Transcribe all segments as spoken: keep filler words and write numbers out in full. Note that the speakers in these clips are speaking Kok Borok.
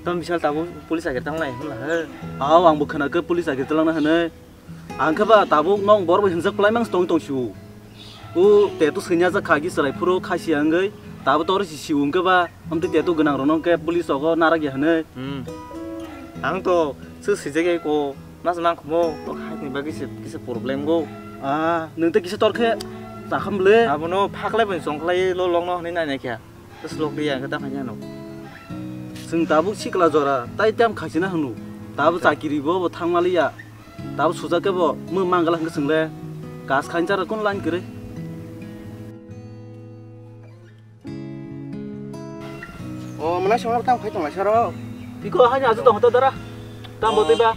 Tamo bisal tabuk police agir tanglai hwnla he. Aw, ang bo khwnakhe police agir talangna hwnwi. Ang khe ba tabuk nong bor bo hinjak plai mang tong tong siu. U te tu swinya jak khagi chwrai phuru khasi wngwi. Tabuk tor si siu wngkhe ba amtwi te tu gwnang rok nong khe police rogo narak ya hwnwi. Hmm. Ang to se swijak ya ko mas nang khomo to hai ni bagwi se kisa problem go. Ah, nwng te kisa tor khe ta kham le. Abono phaklai bai chongkhlai lo logno hwnwi nai nai khe. Slok di ang khe ta phai nai no. Chwng tabuk sikla jora, tai tam khaisina hwnu. Tabuk chakiri bo, bo thangmaliya. Tabuk sujak khe bo, mung mangala hwnkhe chwng le. Kas khainchara kun line kwrwi. O, mwnai songno tam khai tonglai saro. Biko hani ajo tong hoto dara. Tam bo tei ba.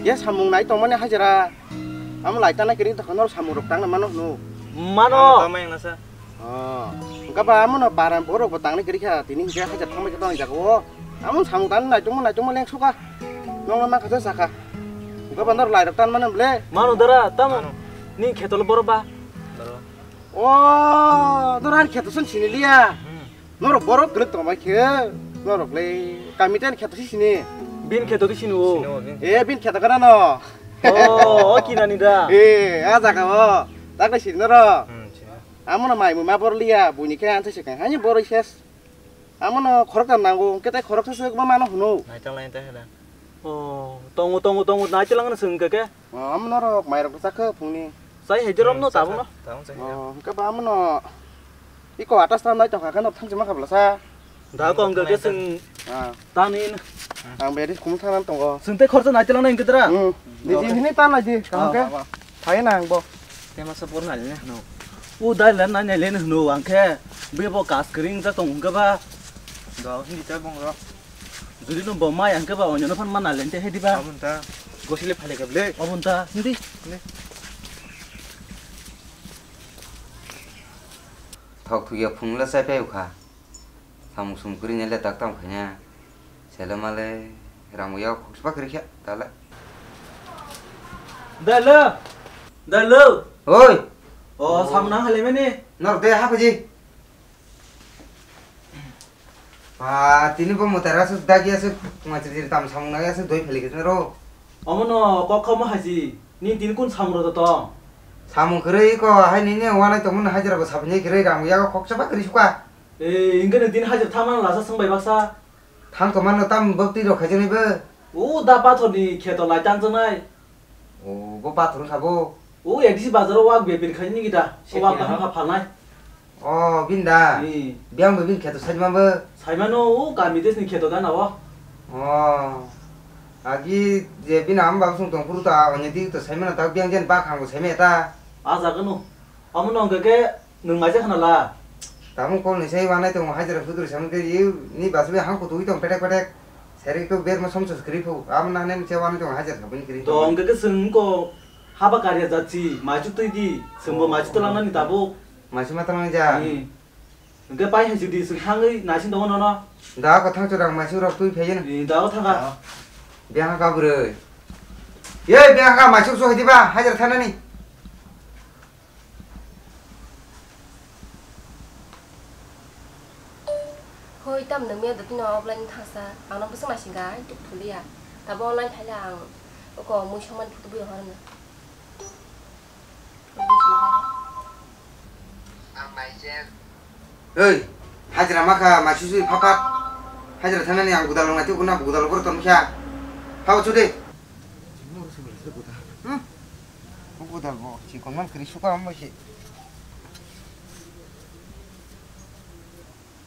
Ya samung nai tongmani hajira. Amo lai tana kiri tokha nor samung rok tangna mano hwnu. Mano. Tama yang nasa. Oh, wngkha ba amono baran borok bo tangnai kwrwi kha, tini hwnkhe hajar thangbai khe tongni jaga o. Amon samung tangni naitongma naitongma leng sukha. Nokno mankha se sakha. Wngkha ba norok lairok tan mano ble. Mano dara, tamo. Mano. Ni khetolo borok ba. Dara. Oh, dara ni kheto sun sini liya. Hmm. Norok borok kwrwk tongbai khe, norok le kami tani kheto si sini. Bin kheto khe sini o. Sini o, bin. Eh, bin kheto kana no. Oh, o kinani da. Eh, a jaga o. Takle sini norok. Hmm, sini. Amono mai mui ma bor liya, buini khe ang thai se kang. Hani bor ses. Amono khorok tam nango, hwnkhe tai khorok thase ma mano hwno. Naitok lai ta hela. Oh, tongo, tongo, tongo, naitok lang na swng khe khe. Oh, amono rok mai rok chakhe phungni. Sai hai jorom no tabuk no. Tabuk sai. Oh, hwnkhe ba amono. Iko atas tam nai tokha khe no thangsi ma khabla sa. Da kong khe swng. Ah. Tani. Ang beri khum thangna tongo. Swng te khorsa naitok lang na hwnkhe dra. Hmm. Di di hini tan nai di, kaham khe. Ah, ah, ah. Thai na ang bo. Tema sa por nai le no. U dai le nai le no ang khe. Be bo kas kring ta tong khe ba. Do hindi ta bong ro. Juli no bo mai ang khe ba onyo no phan mana le te he di ba. Abun ta. Gosile phale kable. Abun ta hindi. Ne. Thok thuya phung le sai pe kha. Samung sumung kwrwi nai le tak tamo khaina. Sele male ramo yak khoksa kwrwi kha dale. Dalo. Dalo. Oi. O samung nang hale mene. Nor de ha phaji. Ba tini bo motara su dagi asu. Machiri tam samung nang asu doi pheli khe ro. Omo no kok kha mo haji. Ni tini kun samung ro to tong. Samung kwrwi ko hai nini wanai tongmani hajira bo sapni kwrwi ramo yak khoksa ba kwrwi suka. Ei, hwnkhe nwng tini hajir thangmano lasa swngbai baksa? Thang tongmano tamo bwktwi rok khaijaknai bo? O da pathorni kheto lai tanjaknai. O, bo pathor wngkha bo? O, A D C bazaro wak bebir khainani gita, o wak bahang kha phalnai. O, bini da? Hmm. Biyang bo bini kheto saima bo? Saimano, o kami desni kheto gana o. O, agi je bini ama baba song tongphuru ta, onyo dik to saimano ta, biyang jen bakhang bo saimaya ta? A jaga no. Omo no hwnkhe khe nwng maisa khna la. Tabuk kol ni sai wanai tongo hajra sudri samung khe yu ni basui hang kutu tong petek petek. Seri to ber ma som sos kri phu. Amo na nem se wanai tongo hajra sabun kri. To hwnkhe khe swng ko haba karya jatsi maichu twi di. Swng bo maichu twlang nani tabuk. Maichu ma twlang ja. Ni. Hwnkhe pai hai judi swng thangwi naising tongo nono. Da ko thang churang maichu rok twi phaiyin. Ni da ko thanga. Biang ka bwrwi. Ye biang ka maichu so hidi ba hajra thanani. Hoi, tam nang miya dotino offline thangsa, ang no bwswk naisingkha, tuk thuliya. Tabo online thaila ang oko mui somani photo bui rohorna. Ang naijak. Hoi, hajra makha, maisu sui phapat. Hajra thanani ang gudal rong naitwi, kuna gudal rong tongkha. Hao chude. Hmm? Gudal bo, si kongman kri suka ambo si.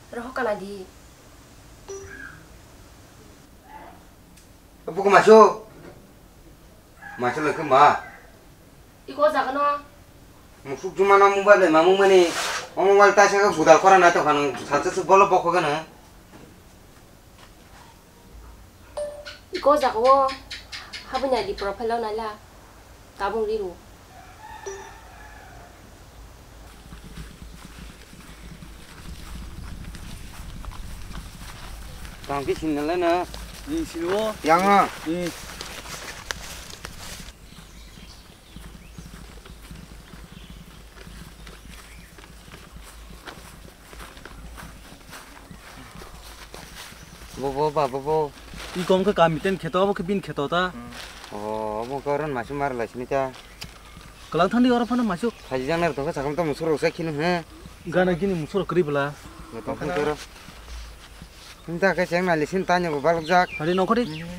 Roho kana di. Buku masuk. Masuk lagi ma. Iko jaga no. Musuk juma na mobile ma mumani. O mobile ta saka gudal kora na to kanu. Sacha su bolo boko kana. Iko jaga o. Habanya di profile o naila. Tabung riru. Tang khe sinna le na. Ni sino. Yang ha. Ni. Bobo, ba, bobo. Iko wngkha kami ten kheto, abo khe bini kheto ta. Hmm. Oh, obo wngkha oro maisuk mar lai sini ta. Kwlang thangdi oro phano maisuk. Phaijak nai tongkha sakam tamo musuk rok sai khini he. Gana gini musuk rok kwrwi bwla. Tongkha oro. Wngkha khe cheng nai lisin tanya bo balok jak. Hari nongkhori. Hmm.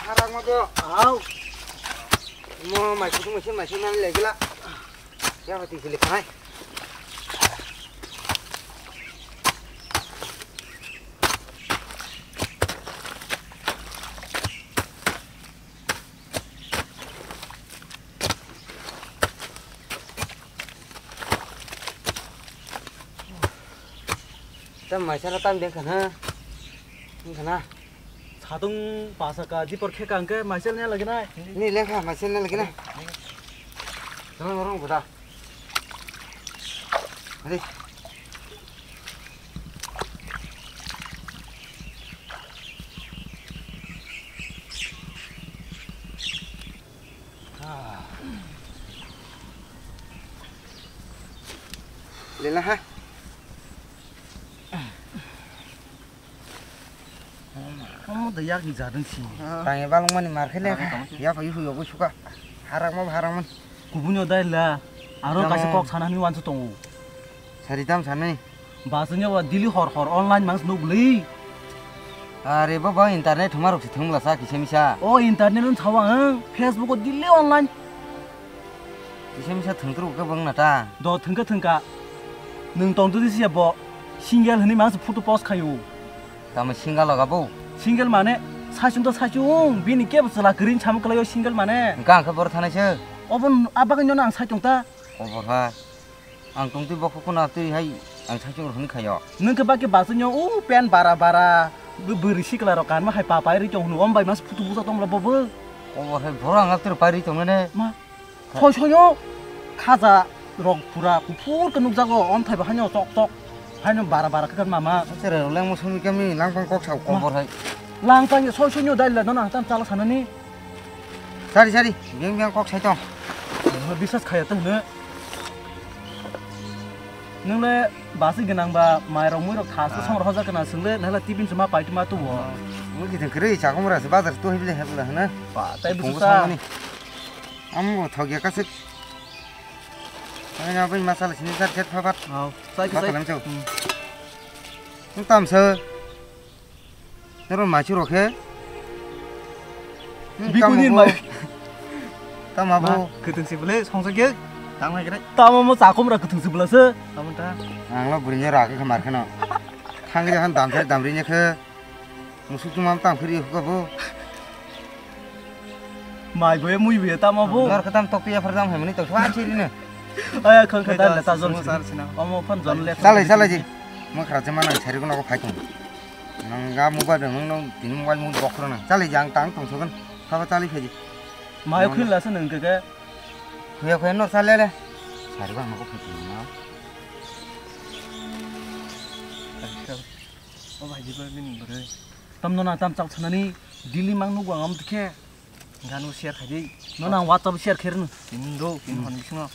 Harang ma bo. Au. Mo mai kutung mai mai nang legla. Ya mati kili kanai. Tam maisana tam deng khana. Deng khana. Satung pasa ka jipor khe kang ke maisel ne lagi nai. Ni leng kha maisel ne lagi nai. Tama orang buda. Hari. Ah. Lela ha. Omo da yak ni jadon si. Tang e balung mani mar khe le. Ya pa yu yu go suka. Harak ma harak man. Kubunyo dai la. Aro kaisa kok sana ni wansu tongo. Sari tam sanai. Basungya wa daily hor hor online mangs nuk bwlwi. Are baba internet thuma rok se thwngla sa kisa misa. O internet un sawa ang Facebook o daily online. Kisa misa thwngtru khe bang na ta. Do thwngka thwngka. Nwng tong dudi siya bo single hwnwi mangs photo post khayo. Tamo single loga bo. Single mane saichung to saichung bini kebo chwla kwrwini samung kwlaio single mane. Hwnkha ang khe boro thanai se. Obo abagwino ang saichung ta. Obor ha. Ang tongtwi bokhok khuna twi hai ang saichung rw hwnwi khaio. Nwng khe baki basuknyo o pen bara bara bwrwi sikla rok kanma hai papai rwi tong hwnwi om bai mas phutu busa tongla bobo. Obo hai boro ang aktwrw pai rwi tongnai ne. Ma soi soio khaja rok pura kuphur khe nukjago om thaibo haino chok chok haino bara bara khe mama. Sere rok lengmo sumi kami langpang kok sao kobor hai. Langpang soi soinyo dai le nono hatam chala sanani. Sari sari, beng beng kok sai tong. Biswas khaya tong hwnwi. Nwng le basi gwnang ba mairok muirok thas song rok hoja kana swng le nahla tibin chuma paituma tubo. Mui kiting kwrwi chakomra se bazar tu hibile hebla hwna. Ba tai busu sa. Amo thok ya kasik. Ai na bai masala sini sar chet phapat. Hau, sai sai. Nung tam sa. Noro machu rokhe. Bikuni mai. Tama bo. Kutung si bole songsa ge. Tang mai gre. Tama mo chakom ra kutung si bole se. Tama ta. Ang lo burinyo ra ke khamar khano. Thang ge han dam thar dam ri ne khe. Musuk tu mam tang phiri ko bo. Mai boye mui boye tamo bo. Nor khatam tok piya phar dam hamni to swa chiri ne. Aya khon khata le ta jon sar sina. Omo phon jon le. Chalai chalai ji. Mo khara jema nang sari ko nogo phai tong. Nang ga mobile nang nang tini mobile mo bok khoro nang. Chalai jang tang tong sogan. Thaba chalai phaji. Mai khil la se nang ke ke. Khuya khuya nor chale le. Sari ko nogo phai tong na. O bhai jiba bini bwrwi. Tam no na tam chak sanani daily mang nukgo ang am tikhe. Ganu share khai di. No na WhatsApp share kher no. Tin do tin hon bisingo.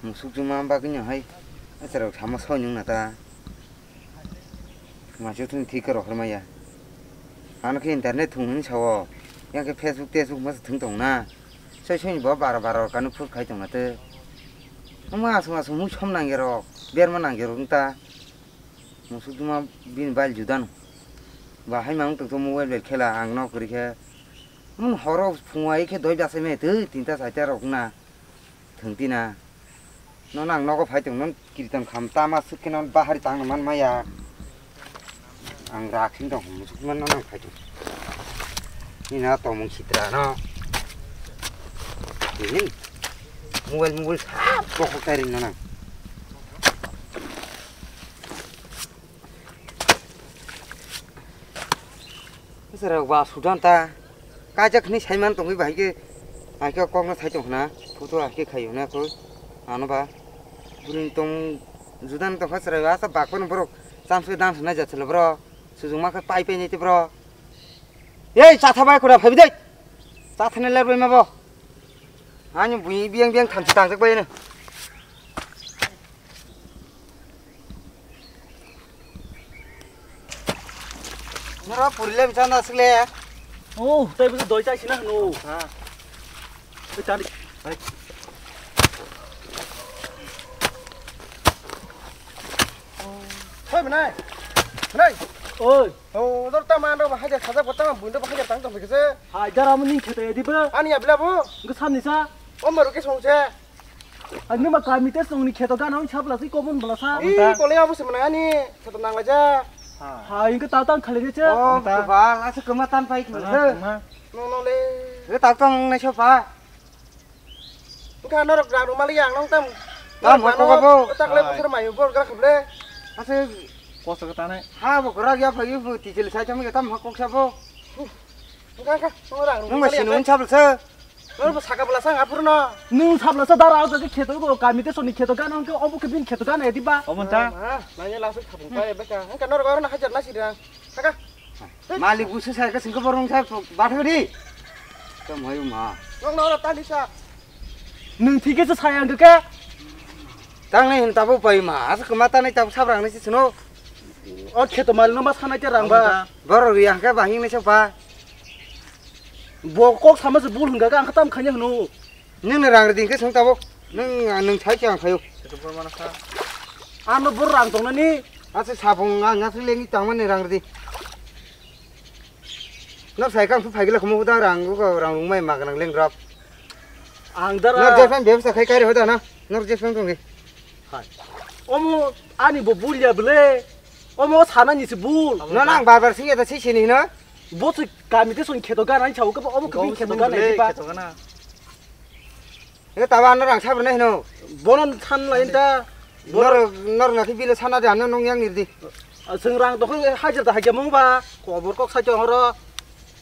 Musuk juma bagwi no hai. Asarok sama soi nung na ta. Maisuk thung thik khe rohor maya. Ano khe internet thung hwnwi sao. Yang khe Facebook, Facebook ma se thung tong na. Soi soi bo bara bara kanu phur khai tong na te. Omo asung asung mui som nangya rok, berma nangya rok wng ta. Musuk duma bini bail juda no. Ba hai mang tong to mobile bai khela ang nok kwrwi khe. Mun horo phung ai khe doi basa me twi tinta saita rok na. Thwng tina. Nono ang nogo phai tong, non kiritan kham tama swk khe non bahari tang man maya. Ang rak sing tong, musuk man nono phai tong. Ni na tongmung sitra no. Ini mobile mobile sab kok kok tari nono. Sara ba sudan ta. Kajak ni saiman tongwi bahai ke. Aike kokno sai tong khna, photo aike khayo na koi. Ano ba. Buring tong judan tong kha chwrai ba sa bakpano borok chamsoi dan sanai jat selo bro. Sujung ma khe pai pai nai te bro. Ei chatha bai kura phabi dei. Chathani ler bai ma bo. Ani bui biang biang thamchi tangjak bai no. Nora puri le bichang na sikle. Oh, tai bisa doi chai sina no. Ha. Oi tadi. Hai. Hoi, manai. Manai. Oi. Oh, dor ta man ro ba hajar sajak ba ta man buin ro ba hajar tang tong kese. Hajar amun ning khete di ba. Ani abla bu. Ngi sam ni sa. O maru ke song se. Ang nima kami te song ni kheto gana ang chapla si kobon bla sa. Ih, kole abu se manai ani. Kheto nang la ja. Ha, ingke ta tang khali ge che. Oh, ba, asa kema tan pai khna. No, no le. Ngi ta tang nai so pa. Engkha norok rang rwmali yang nong tam. Tam, norok hoko rano bo. Takle hai. Bosor mayu bor gra khuble. Ase kosto kata nai. Ha bo gra ya phayu bo tichil sai tam ya tam ha kok sabo. Engkha, engkha, nong rang rwmali. Nung ma sinu yang. Sab se. Norok bo saka bwla sang apurno. Nung sab la sa dara o jaga kheto bo kami te soni kheto gana hwnkhe obo khe bin kheto gana edi ba. Omo ta. Ma, nanya langsung khapung pa ya beka. Engkha norok aro na hajar na sirang. Saka. Malik busu sai ka singko borong sai bathang di. Kam hayu ma. Nong noro tali sa. Nung thike se sai ang ke. Tang nai hin tabo pai ma. Asa kema ta nai tabo sabrang nai sino. O kheto mal no mas khanai te rang ba. Borok ri ang ke bahing nai sopa. Bo kok sama se bul hingga ka ang khatam khanya hnu. Nini rang ri ding ke sung tabo. Nung nung sai chang khayo. Kheto bor mana sa. Ano bor rang tong nani. Asa sabung ang ngasri lengi tang mani rang ri. Nok sai kang phai gila khumu da rang go rang rung mai ma ganang leng rap. Ang dara. Nok je fan bebsa khai kai re hoda na. Nok je fan tong ge. Hai. Omo ani bo bul ya bele. Omo sana ni se bul. No nang bar bar sing ya da sing sini no. Bo se kami te son kheto gana ni chau ka omo khe kheto gana ni pa. Kheto gana. Eka tabo ano rang sabrwnai hino. Bono san lai ta. Nor nor nakhi bile sana de ano nung yang nirdi. Seng rang tokho hajar ta hajar mung ba. Kobor kok sai chong ro.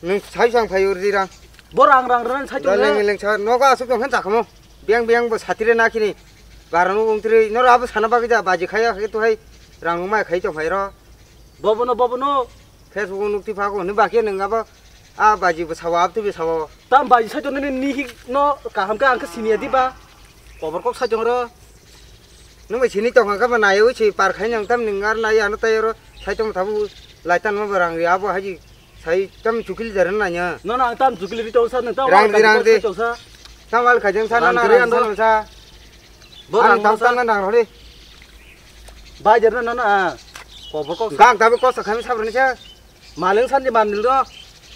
Nung sai sang phai urdi rang. Bo rang rang rang sai chong. Leng leng sa nogo asuk tong khan chakmo. Biang biang bo satire nakhini. Barano ungtri nor abo sana bagwi da baji khaya khe tu hai rang mai khai tong phai ro. Bobono bobono. Facebook o nukti phago hwnwi bakhe nwng abo a baji bwsao abtwi bwsao. Tam baji saichung nini nihik no kaham khe ang khe siniya diba? Kobor kok saichung ro. Nwng bai sini tongkha khe bo naiwi se par khai nang tam nwng ar nai ano tei oro saichung thabu laitan ma bo rang ri abo haji sai tam chukili jar nanya. No no ang tam chukili ri tong sa nwng tam rang di rang di. Tam al khajang sa na rang di rang di. Sa. Bo rang tam sa na rang ri. Bai jar na na. Kobor kok sa. Gang tabu kok sa khami sabrani sa. Maleng sandi manil do.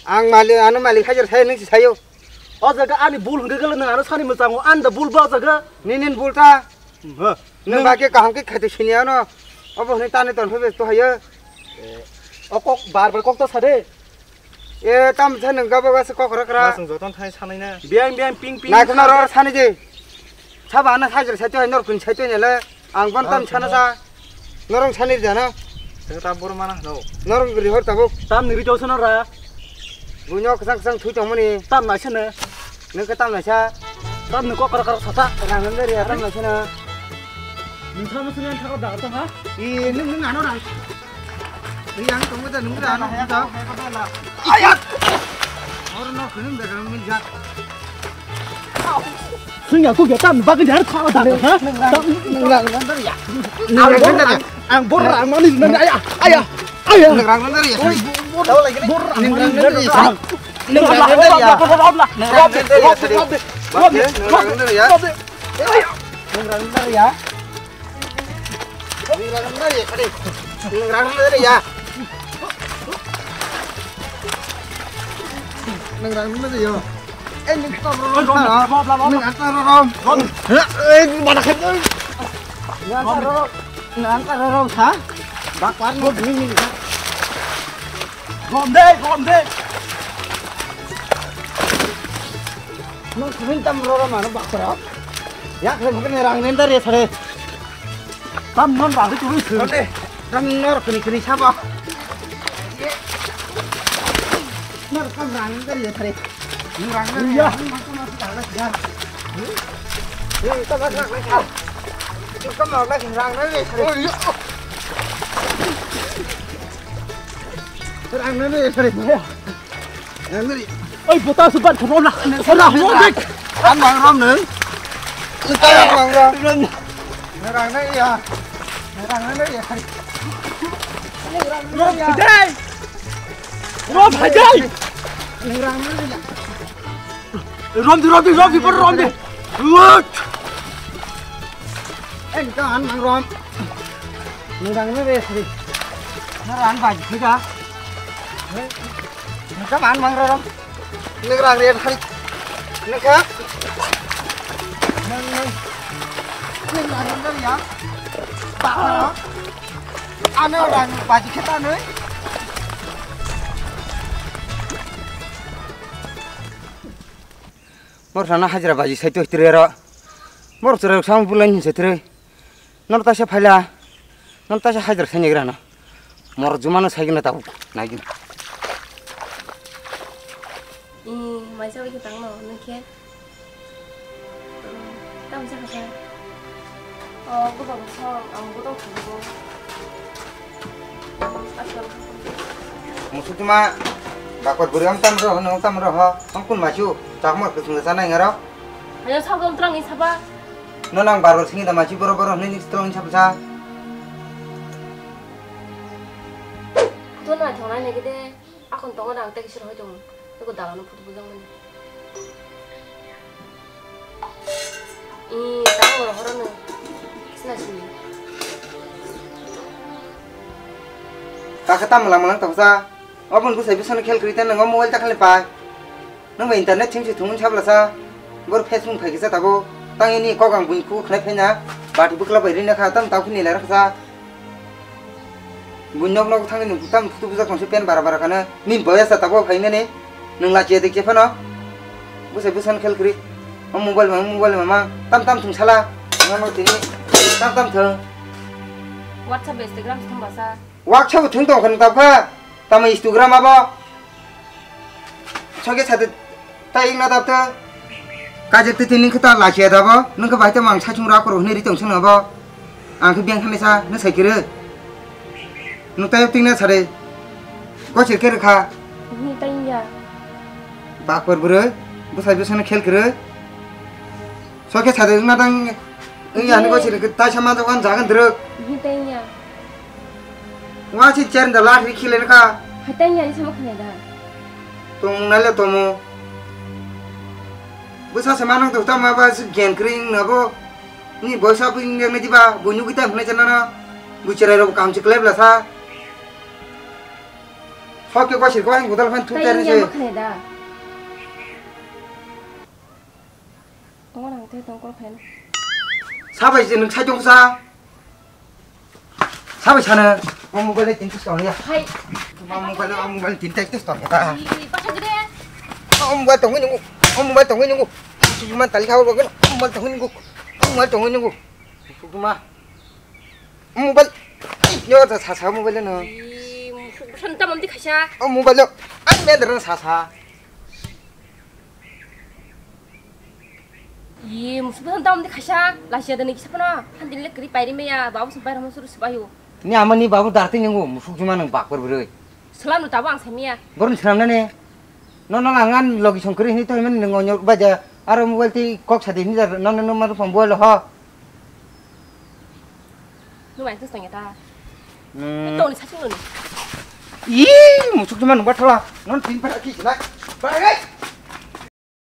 Ang mali ano malik hajar saya nung si sayo. O jaga ani bul hingke gele nang ano sani mechango anda bul ba jaga. Ninin bul ta. Nung baki kaham ke khate sini ano. Obo hini tani ton phebe to hayo. O kok bar bar kok ta sade. E tam sa nung gabo gase kok rakra. Asung joton thai sanai na. Biang biang ping ping. Nai kono ro sani je. Saba ana sajra saito hai nor kun saito nyala. Ang ban tam sana sa. Norong sani jana. Teng ta bor mana no. Norong gri hor tabuk. Tam ni ri jol sana ra. Bunyo kesang kesang thui tong mani. Tam nai sana. Neng ke tam nai sa. Tam ni kok kara kara sata. Rang nang dari tam nai sana. Nung sana sini yang thakar dagar tong ha? I nung nung ano rang. Yang tong ta nung ano ta. Ayat. Or no kunung da nung min jat. Sing ya, kok ya, tam, bagin ya, kau dah, ha? Nang, nang, nang, nang, ya. Ang bor, ang, ang bor, ang mani, nang, ayah, ayah, ayah. Nang, nang, nang, ya. Oi, bor, bor, ang mani, nang, nang, ya. Nang, nang, nang, ya. Nang, nang, nang, ya. Nang, nang, nang, ya. Nang rang na ya, kade. Nang rang na ya. Nang rang na ya. Eh, nang kata rong rong. Nang kata rong rong. Eh, mana khat. Nang kata rong rong. Nang kata rong rong, ha? Bak par mo ding ni. Gom de, gom de. Nang kuning tam roro mano bakra. Yak le bukan rang nenda re sare. Tam non rang tu sir. Ote, tam nor kuni kuni sabo. Nor kam rang nenda re sare. Rang nenda. Iya. Oi, bota su ban thamo na. Sara ho dik. An mang rom nung. Sara mang rom. Rang na ya. Rang na ya. Rom dai. Rom hai dai. Rang na ya. Rom di, rom di, rom di, rom di. What? Eh, nang an mang rom. Nang na re sari. Na ran ba ji da. Nang ka man mang rom. Nang rang re hari. Nang ka. Nang nang. Nang rang re ya. Ba. Ano rang ba ji kheta noi. Mor sana hajra baji sai to hitre ro. Mor chwrai sam bulai ni sai tre. Nor ta se phaila. Nor ta se hajra sai ni grana. Mor juma no sai gna tabuk. Nai gna. I mai sa wi tang no nung khe. Tam sa kha. O, gudang song, ang gudang thangbo. Asal. Musuk cuma bakor buri am tam ro, no tam ro ho. Ang kun machu, chakma kusung sana ngaro. Ayo, sab dong terang ni saba. No nang bar bar singi da machu boro boro ni terang sab sa. Tu na thong nai ne gede. Akon tongo dang tei kisir hoi tongo. Tei ko dalano photo bujang mani. I tang oro horo no. Sina sini. Kaka tam lang lang tongsa. Obon busai busano khel kri tan nang mobile ta khali pai. Nang ba internet chim si thungun sabla sa. Bor Facebook phai kisa tabo. Tang ini kok ang buin khu khnai phaina. Bati bukla bai rina kha tam tau khini lai raksa. Buin nok nok thangni nung tam phutu bujak tongsi pen bara bara kana. Nin boya sa tabo phainani. Nung lachiya de kephano. Busai busan khel kri. O mobile ma mobile ma ma. Tam tam thung sala. Nang no tini. Tam tam thung. WhatsApp, Instagram thung basa. WhatsApp thung tong khana tabkha. Tamo Instagram abo. Soke sate ta ingna tabta. Kajak tete ning khe ta lachiya dabo. Nung khe bai ta mang sachung ra koro hwnwi ri tong sung abo. Ang khe beng khanai sa nung sai kiri. Nung ta tingna sare. Ko sir kiri kha. Ni ta ingya. Bakor bwrwi. Bwsai bwsano khel kiri. Soke sate na dang. Ingya ni ko sir ta sama ta wan jagan druk. Ni ta ingya. Wa si chen da lar ri khile ka. Hatai ni ani sama khane da. Tong na le tomo. Busa se manang to tama ba si gen kring na bo. Ni boisa bu ing ne diba bu nyu kita hne chana na. Bu cherai ro kam chi klep la sa. Hok ke ba sir ko ang gudal phan thu ter ni se. Tong nang te tong kol khen. Sabai je nung sai tong sa. Sabai sana. O mobile tin tus tong ya. Hai. O mobile, o mobile tin tus tong ya. Ih, pasang gede. O mobile tong nungu. O mobile tong nungu. Cuma tali kau bagun. O mobile tong nungu. O mobile tong nungu. Cuma. O mobile. Yo ta sa sa mobile no. Ih, musuk busan tamam di khaisa. O mobile. Ai mendra sa sa. Ye, musuk busan tamam di khaisa, lasia dani kisa pano, han din le kri pairi meya, babu sum paira musuk rusi bayu. Ni ama ni babu darti ningu, musuk juma nang bakor bwrwi. Salam nu tabo ang samia. Gorni salam nani. No no ang an logi song kri hini to himan ningo nyor baja, aro mobile ti kok sadi hini jar, no no no maru pom bol ho. Nung bai tong ya ta. Hmm. Tong ni sachung ni. Ih, musuk cuma nungba thola. Non tin para ki na. Bagai.